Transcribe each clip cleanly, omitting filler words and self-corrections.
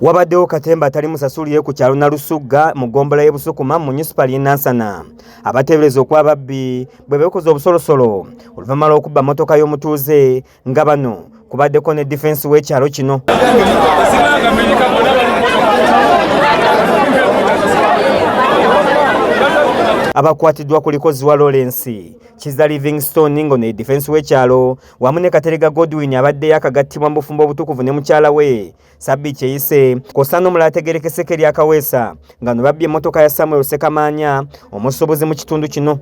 Wabaddewo katemba atali musasulire ku kyalo Nalusugga mu ggombolola y'e Busukuma mu munisipaali y'e Nansana. Abateebereza okuba ababbi bwe beekoze obusolosolo oluvannyuma lw'okubba mmotoka y'omutuuze nga bano kubaddeko ne difensi w'ekyalo kino. Abakwatiddwa kuliko Ziwa Lawrence, Kiza Livingstone ng'ono ye difensi w'ekyalo wamu ne Katerega Godwin abadde yakagattibwa mu bufumbo obutukuvu ne mukyala we Sabbiiti eyise kw'ossa n'omulala ategeerekeseko erya Kaweesa nga no babbye emmotoka ya Samuel Ssekamaanya omusuubuzi mu kitundu kino.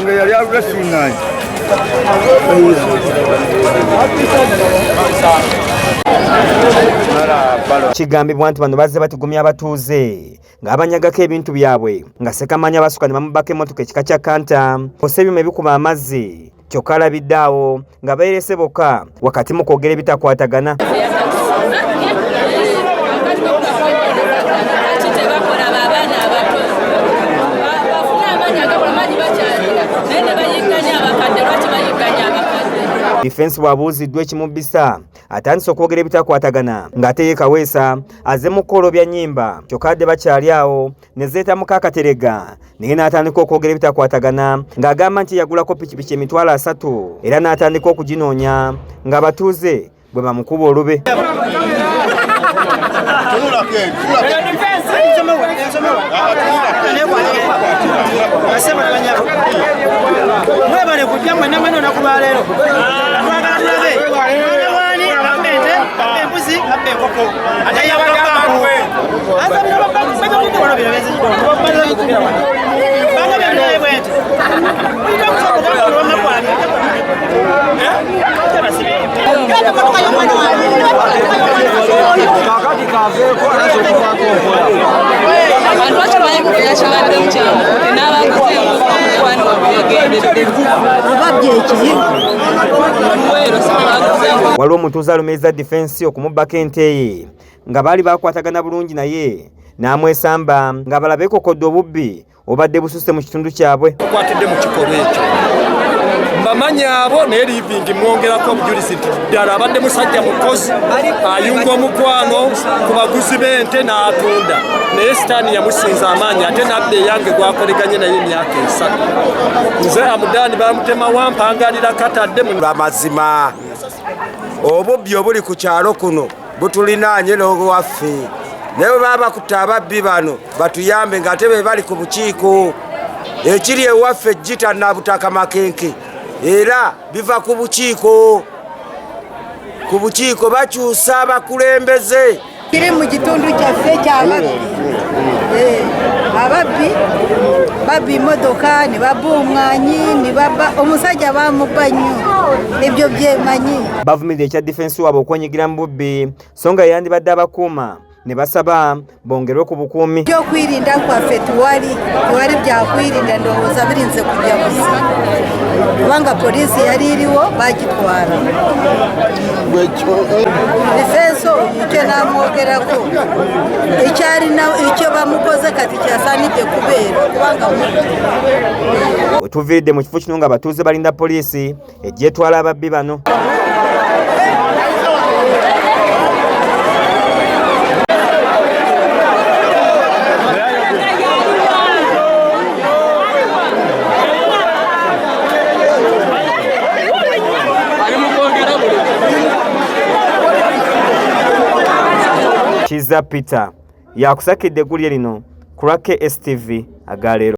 Kigambibwa nti bano bazze batigomya abatuuze ng'abanyagako ebintu byabwe nga Ssekamaanya basuka ne bamubbako emmotoka ekika kya Kanta kw'ossa ebyuma ebikuba amazzi kyokka alabidde awo nga beerese bokka wakati mu kwogera ebitakwatagana. Difensi bw'abuuziddwa ekimubbisa atandise okwogera ebitakwatagana ng'ate ye Kaweesa azze mu kukoolobya nnyimba kyokka adde bakyali awo ne zeetamuko akaterega naye n'atandika okwogera ebitakwatagana ng'agamba nti yagulako pikipiki 300,000 era n'atandika okuginoonya ng'abatuuze bwe bamukuba olube. Mwebale kujja mwenna mwena olunaku lwaleero twagala tulabe mwana wani abba ente abba embuzi abba enkoko ate Waliwo omutuuze alumiriza difensi okumubbako ente ye nga baali bakwatagana bulungi naye n'amwesamba ng'abalala beekokodde obubbi obadde bususse mu kitundu kyabwe. Tukwatidde mu kikolwa ekyo mbamanyi abo naye livingi mwongerako obujulizi nti ddala abadde musajja mukozi ayunga omukwano ku baguzi b'ente n'atunda naye sitaani yamusinza amaanyi ate nabba eyange gwakoleganye naye emyaka 3. Nze Amudaani bamutema wampangalira katadde mu amazima obubbi obuli ku kyalo kuno butulinaanye n'owaffe naye bwe baba bakutte ababbi bano batuyambe ng'ate be bali ku bukiiko ekiri ewaffe Gita Nabutaka Makenke era biva ku bukiiko ku bukiiko bakyusa abakulembeze. Kiri mu kitundu kyaffe ky'ababbi ababbi babba emmotoka ne babba omwanyi ne babba omusajja bamubba nnyo ebyo byemanyi. Bavumirira ekya difensi waabwe okwenyigira mu bubbi so nga yandibadde abakuuma ne basaba bongerwe ku bukuumi. Ebyokwerinda kwaffe tewali byakwerinda ndowooza birinze kujja buzibu kubanga poliisi yali iriwo bagitwala. Difensi oyo icyo namwogerako icyo bamukoze kati kyasaanidde kubeera kubanga wetuviiridde mu kifo kino ng'abatuuze balinda poliisi ejja etwala ababbi bano. Kiza Peter yakusakidde eggulire lino ku lwa KSTV agaleero.